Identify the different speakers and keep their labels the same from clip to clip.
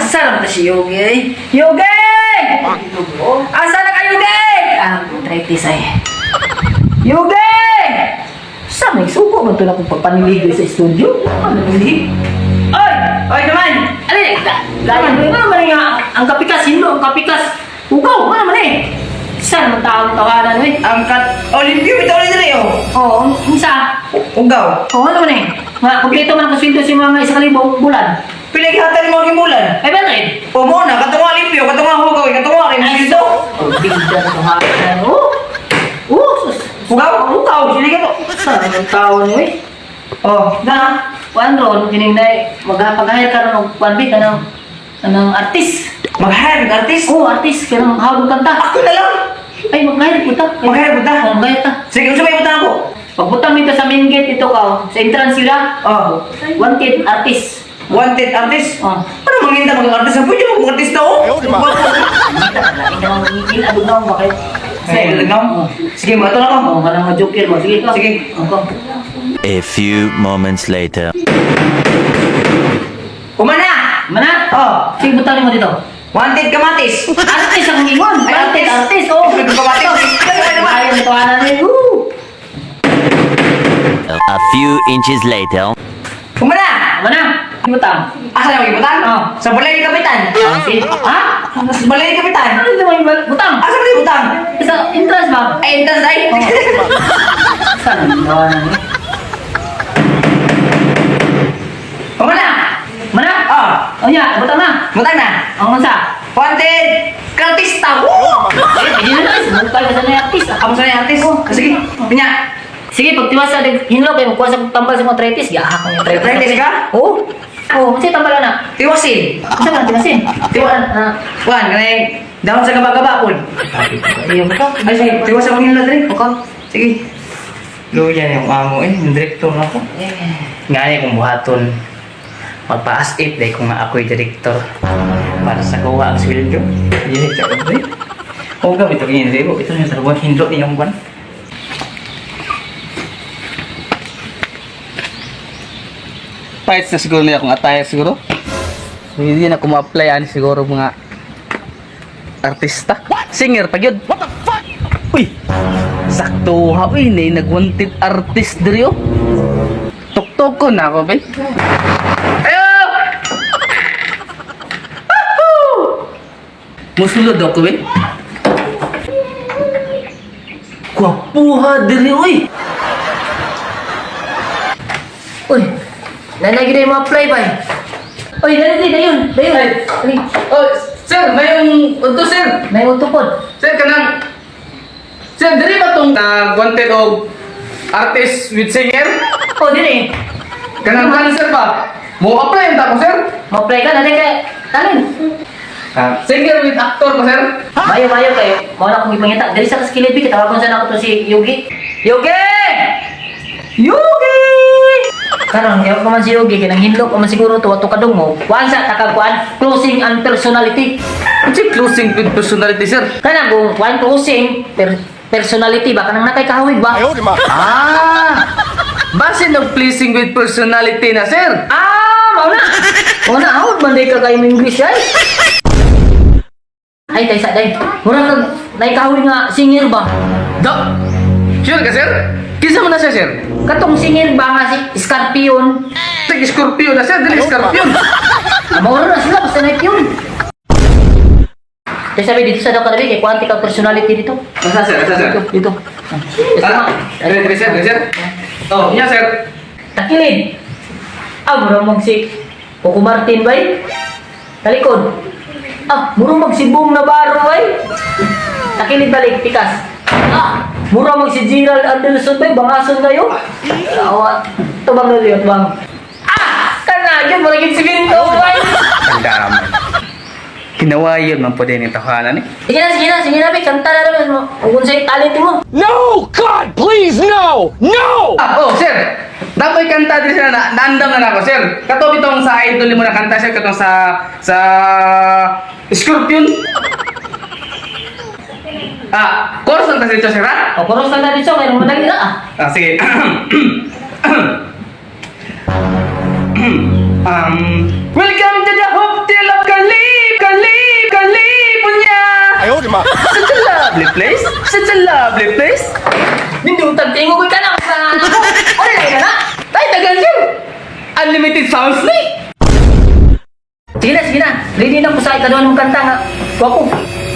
Speaker 1: Asa naman to si Yogi eh? Yogi! Asa na ka, Yogi? Ah, arthritis ay. Yogi! Sa may suko man to na kung pagpaniligo sa studio? Ano hindi? Ay!
Speaker 2: Oy, naman!
Speaker 1: Alin? Lain mo naman nga ang kapikas, hinlo, ang kapikas. Ugaw, ano naman eh? Saan naman tao ng tawanan eh?
Speaker 2: Ang kat... Oh, limpyo, ito ulit na oh.
Speaker 1: Oo, ang isa.
Speaker 2: Ugaw.
Speaker 1: Oo, ano naman eh? Nga, kompleto man ang sweldo si mga 1,000 bulan.
Speaker 2: Pinaghatan mo ang bulan.
Speaker 1: Ay, bakit?
Speaker 2: O mo na, katunga limpyo, katunga hugaw, katunga kay Masildo.
Speaker 1: Oh, bigla na tawanan. Oo. Oo, sus.
Speaker 2: Ugaw, ugaw, sige ka po.
Speaker 1: Saan naman tao niyo eh?
Speaker 2: Oh,
Speaker 1: Na, kuan ron, kining na, mag-hire ka ron og kuan bi, kanang artist.
Speaker 2: Mag-hire ng artist.
Speaker 1: Oo, artist, kanang hawag kanta.
Speaker 2: Ako na lang.
Speaker 1: Ay, mag-hire po ta.
Speaker 2: Mag-hire po ta?
Speaker 1: Oo, mag-hire ta.
Speaker 2: Sige, unsa may butang ako?
Speaker 1: Pagbutang nito sa main gate ito ka, oh, sa entrance sila,
Speaker 2: Oh,
Speaker 1: wanted artist.
Speaker 2: Wanted artist.
Speaker 1: Oh.
Speaker 2: Ano manginta mag-artist? Pwede mo mag-artista oh.
Speaker 1: Kita ka lang, ikaw ang ilabog na ako, bakit?
Speaker 2: Sige, lagaw. Sige, mato na ako.
Speaker 1: Oo, kanang mga joker mo. Sige ka.
Speaker 2: Sige.
Speaker 1: Okay.
Speaker 3: A few moments later.
Speaker 2: Umana!
Speaker 1: Mana?
Speaker 2: Oh,
Speaker 1: Sige, butang mo dito.
Speaker 2: Wanted kamatis.
Speaker 1: Artist ang ingon.
Speaker 2: Ay,
Speaker 1: Wanted
Speaker 2: artist.
Speaker 1: artist, oh.
Speaker 2: Ay, kamatis.
Speaker 1: Ayaw nito, tawanan ni. Woo!
Speaker 3: A few inches later.
Speaker 2: Umana!
Speaker 1: Mana? Butang.
Speaker 2: Asa na magibutan?
Speaker 1: Oh.
Speaker 2: Sa balay ni Kapitan.
Speaker 1: Ah, sige. Ha?
Speaker 2: Sa balay ni Kapitan.
Speaker 1: Ano ito may butang?
Speaker 2: Asa ba yung butang?
Speaker 1: Sa entrance ba?
Speaker 2: Ay, entrance ay.
Speaker 1: Oh. Saan ang tawanan ni?
Speaker 2: Umana!
Speaker 1: Mana?
Speaker 2: Oh,
Speaker 1: O niya, butang na.
Speaker 2: butang na.
Speaker 1: Ang unsa?
Speaker 2: Wanted artista. Woo!
Speaker 1: Eh, hindi na guys. Mukha ka sa na artist.
Speaker 2: Amo sa ni artist. Sige, pinya.
Speaker 1: Sige, pagtiwas sa hinlo kayo, magkuha sa tambal sa mga arthritis. Gahak ang arthritis.
Speaker 2: Arthritis ka?
Speaker 1: Oo. Oo, kasi tambal na.
Speaker 2: Tiwasin.
Speaker 1: Kasi ka tiwasin. Tiwa na.
Speaker 2: Kuan, kanay dahon sa gaba-gaba pud.
Speaker 1: Iyo ka.
Speaker 2: Ay, sige, tiwas ako nila dre.
Speaker 1: Okay.
Speaker 2: Sige. Luya yung amo eh, yung director na ako.
Speaker 4: Nga ni kung buhaton, magpa-as if dahil kung nga ako'y director para sa kuha ang sweldo.
Speaker 2: Dili ka dre. O gabi to kini dre, ito yung trabaho hindot niyong kuan.
Speaker 4: Fights na siguro niya akong attire siguro. Hindi na ko ma-apply ani siguro mga artista. Singer pag yun. What the fuck? Uy! Sakto ha, uy, nay nag-wanted artist diri oh. Tuktok ko na ako, bay. Ayo! Musulod ako, bay. Gwapuha diri, uy!
Speaker 1: Uy, nanay gid mo apply bay. Uy, dali dayon, dayon. Dali.
Speaker 4: Oh, sir, mayong unto, sir.
Speaker 1: May utupod.
Speaker 4: Sir, kanang... Sir, diri ba tong nag-wanted og artist with singer?
Speaker 1: Oh, dili.
Speaker 4: Kanang kanang sir ba? Mo apply ang ko, sir.
Speaker 1: Mo-apply ka dali kay talin.
Speaker 4: Ah, singer with actor ko, sir.
Speaker 1: Mayo mayo kayo. Mao na akong gipangita. Dili sa kaskilid bi kitawagon sa nako to si Yugi. Yugi! Yugi! Karon kaya pa man si Yugi kay nanghinlo pa man siguro to ato kadung mo. Kuan sa takag kuan closing and personality.
Speaker 4: Kasi closing with personality, sir.
Speaker 1: Kana kung kuan closing personality ba kanang nakay kahawig ba?
Speaker 4: Ah! Base ng pleasing with personality na, sir.
Speaker 1: Ah, mao na. Mao na out man day ka kayo English ay. Ay, tay sa day. Mura kag nay kahawig nga singer ba?
Speaker 4: Do! Sure ka, sir? Kinsa man na siya, sir?
Speaker 1: Katong singer ba nga si Scorpion?
Speaker 4: Tag Scorpio na, sir. Dili Scorpion.
Speaker 1: Ah, Mauro na sila basta na yun. Kaya sabi dito sa daw kadabi kay kuanti ka personality dito.
Speaker 4: Basta, sir. Basta, sir.
Speaker 1: Dito, dito.
Speaker 4: Ah, diri, diri, sir. Diri, sir. Oh, niya, sir.
Speaker 1: Takilid. Ah, mura mag si Coco Martin bay. Talikod. Ah, mura mag si Boom Navarro bay. Takilid balik, tikas. Ah, mura mag si Gerald Anderson bay, bangason kayo. Awa, tubang na liyo, tubang. Ah, kana gyud mura gyud si Vinto bay.
Speaker 4: Ang dami. Kinawayon man po din yung tahanan eh.
Speaker 1: Sige na, sige na, sige na, bay, kanta na naman mo. Kung sa'yo talent mo.
Speaker 5: No! God, please, no! No!
Speaker 4: Ah, oh, sir. Dapat kanta din sila na naandam na nako, sir. Kato bitong sa idol mo na kanta sir katong sa Scorpion. Ah, chorus lang kasi dito, sir, ha?
Speaker 1: O, kuros lang natin siya, kaya madali na ah.
Speaker 4: Ah, sige. Welcome to the Hotel of Kalinga.
Speaker 5: 呦的妈！
Speaker 4: Such a lovely place. Such a lovely place.
Speaker 1: Nindutag tingog ka na sa ano na na?
Speaker 4: Ay, tagal sir. Unlimited sounds ni.
Speaker 1: Sige na, sige na. Ready na ko sa ikaduha ng kanta nga. Wapo.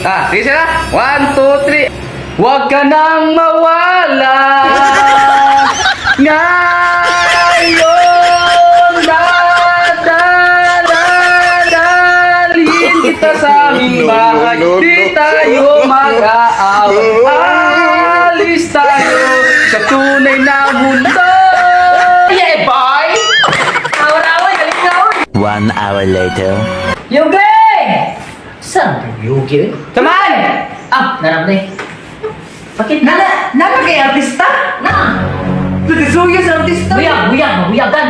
Speaker 4: Ah, sige sir ah. One, two, three. Huwag ka nang mawala. Ngayon, dadalhin kita sa aming bahay.
Speaker 5: No, no, no,
Speaker 4: Di
Speaker 5: no.
Speaker 4: tayo mag-aaway. Alis tayo sa tunay na mundo. Yeah, bye!
Speaker 1: Awar-away, galing na oy.
Speaker 3: 1 hour later.
Speaker 1: Yugi! Saan Yugi?
Speaker 4: Taman!
Speaker 1: Ah, naramday. Bakit na?
Speaker 2: Nana, nana kay artista?
Speaker 1: Na!
Speaker 2: Nagsuyo sa artista.
Speaker 1: Buyag, buyag, mabuyagan.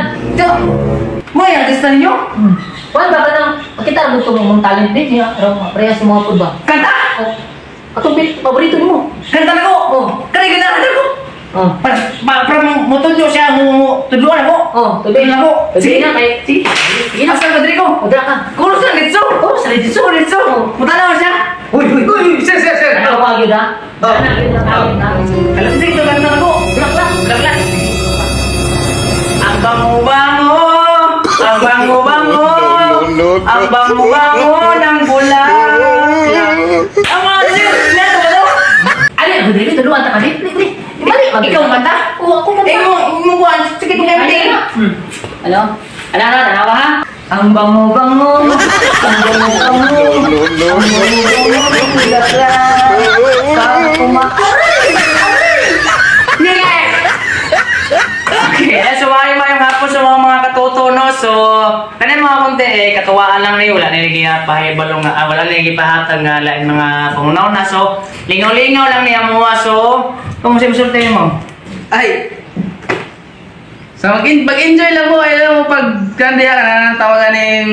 Speaker 2: Mo ay artista ninyo?
Speaker 1: Kuan ba ka nang makita mo itong mong talent din niya? Pero parehas sa mga po ba?
Speaker 2: Kanta!
Speaker 1: Oh, atong paborito nimo.
Speaker 2: Kanta na ko!
Speaker 1: Oh.
Speaker 2: Kani ganahan ako!
Speaker 1: Oh.
Speaker 2: Para para motudlo siya mo tudloan ako.
Speaker 1: Oh, tuloy
Speaker 2: na ako.
Speaker 1: Sige na kay.
Speaker 2: Sige.
Speaker 1: Sige na.
Speaker 2: Asa ka diri ko?
Speaker 1: Udra ka.
Speaker 2: Kulos na dito.
Speaker 1: Oh, sa dito.
Speaker 2: Dito. Mutanaw siya.
Speaker 4: Uy, uy, uy! Sir, sir, sir!
Speaker 1: Ano pa gyud ha?
Speaker 4: Oh.
Speaker 1: Ana gyud na tawag na.
Speaker 2: Alam sige to kanta ako.
Speaker 1: Ulak lang.
Speaker 2: Ulak lang. Ang bango-bango, ang bango-bango,
Speaker 5: No, no, no, no.
Speaker 2: ang bango-bango ng bulaklak. Ang mga sir, nato ba to?
Speaker 1: Ali, ako dili tuluan ta ka dili. Dili. Mali,
Speaker 2: Ikaw ang kanta?
Speaker 1: Oo, ako kanta.
Speaker 2: Eh, mo, mo, kuhan. Sige, tingnan natin.
Speaker 1: Ano? Ala na, tanawa ha. Ang bango-bango, ang bango-bango,
Speaker 5: No, no,
Speaker 1: ang
Speaker 5: no.
Speaker 1: bango-bango ng bulaklak. Sa
Speaker 2: Okay, eh, so maayong maayong hapon sa mga katoto, no? So, kanin mga konti, eh, katuwaan lang ni, wala na pahibalo nga, ah, wala na pahatag nga lain mga pangunaw na. So, lingaw-lingaw lang niya mo, so, kung musulti mo.
Speaker 4: Ay! So mag-enjoy lang mo, ay alam mo pag kandiya ka na tawagan ng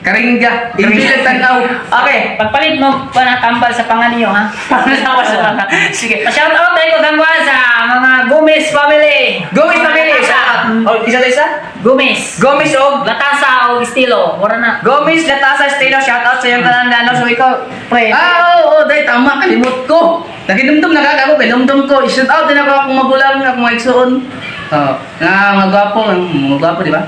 Speaker 4: Karingga. Enjoy lang tanaw.
Speaker 2: Okay,
Speaker 1: Pagpalit mo pa na tambal sa panganiyo ha.
Speaker 2: pangunawa sa mga. Sige.
Speaker 1: Pa-shout out tayo kagangwa sa mga Gomez family.
Speaker 2: Gomez family, isa. Oh, isa to isa?
Speaker 1: Gomez.
Speaker 2: Gomez og
Speaker 1: Latasa o estilo. Mura na.
Speaker 2: Gomez Latasa Estilo, shout out sa iyong tanan na, no? So, ikaw, pre.
Speaker 4: Ah, oo, oo, day, tama, kalimot ko. Nakinumdum na kaka ako, kinumdum ko. I-shout out din ako akong magulang, akong mga igsoon. Oh, nga mga gwapo, mga gwapo, di ba?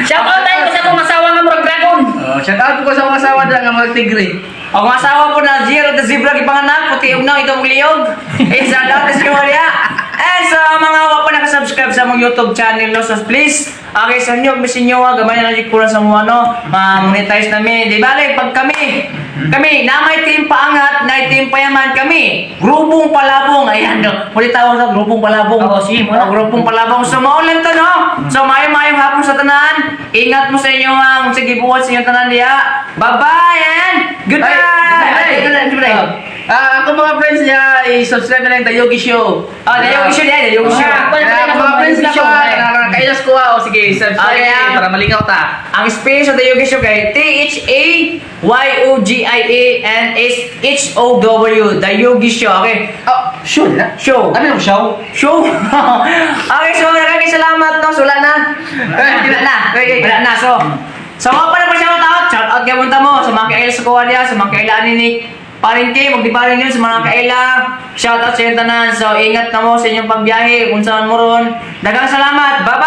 Speaker 1: Shout out tayo sa akong asawa nga murag dragon.
Speaker 4: Oh, shout out ko sa mga asawa dila nga mga tigre.
Speaker 2: Ang asawa po na Zero the Zebra gipanganak, puti ug nang itong liyog. Eh, shout out sa inyo diha. And sa mga wa pa nakasubscribe sa among YouTube channel, no, so please, okay sa inyo, miss inyo, ah, gamay na lang yung kulang sa mga ano, ma-monetize namin. Di bale, pag kami, kami, na may team paangat, na team payaman kami. Grupong palabong, ayan, no. Muli tawag sa grupong palabong.
Speaker 1: Oo, sige, muna.
Speaker 2: Oh, grupong palabong. So, maulan to, no? So, maayong-maayong hapon sa tanan. Ingat mo sa inyong, ang sige buhat sa inyong tanan diha. Bye-bye and good
Speaker 4: Ay,
Speaker 2: night!
Speaker 4: ay,
Speaker 2: Ay, good night.
Speaker 4: Oh. Ah, ako mga friends niya, i-subscribe na lang The Yogi Show.
Speaker 2: Oh, The Yogi Show, yeah, The Yogi Show.
Speaker 1: Ah,
Speaker 4: Kaya ako mga friends na
Speaker 1: Show,
Speaker 4: pa,
Speaker 1: eh.
Speaker 4: nakakailas ko ah. O sige, subscribe
Speaker 2: Okay, ah.
Speaker 4: para malingaw ta.
Speaker 2: Ang space of The Yogi Show kay THAYOGIANSHOW, The Yogi Show. Okay.
Speaker 4: Oh, sure na.
Speaker 2: Show.
Speaker 4: Ano yung show?
Speaker 2: Show. Okay, so maraming salamat, no. So, wala na. Wala na. Wala na. So, so ako pa na pa shout out. Shout out kay punta mo sa mga kaila sa kuha niya, sa mga kaila ni Nick. Parin Kim, huwag di parin yun sa mga kaila. Shout out sa inyong tanan. So, ingat na mo sa inyong pagbiyahe kung saan mo ron. Daghang salamat. Bye-bye!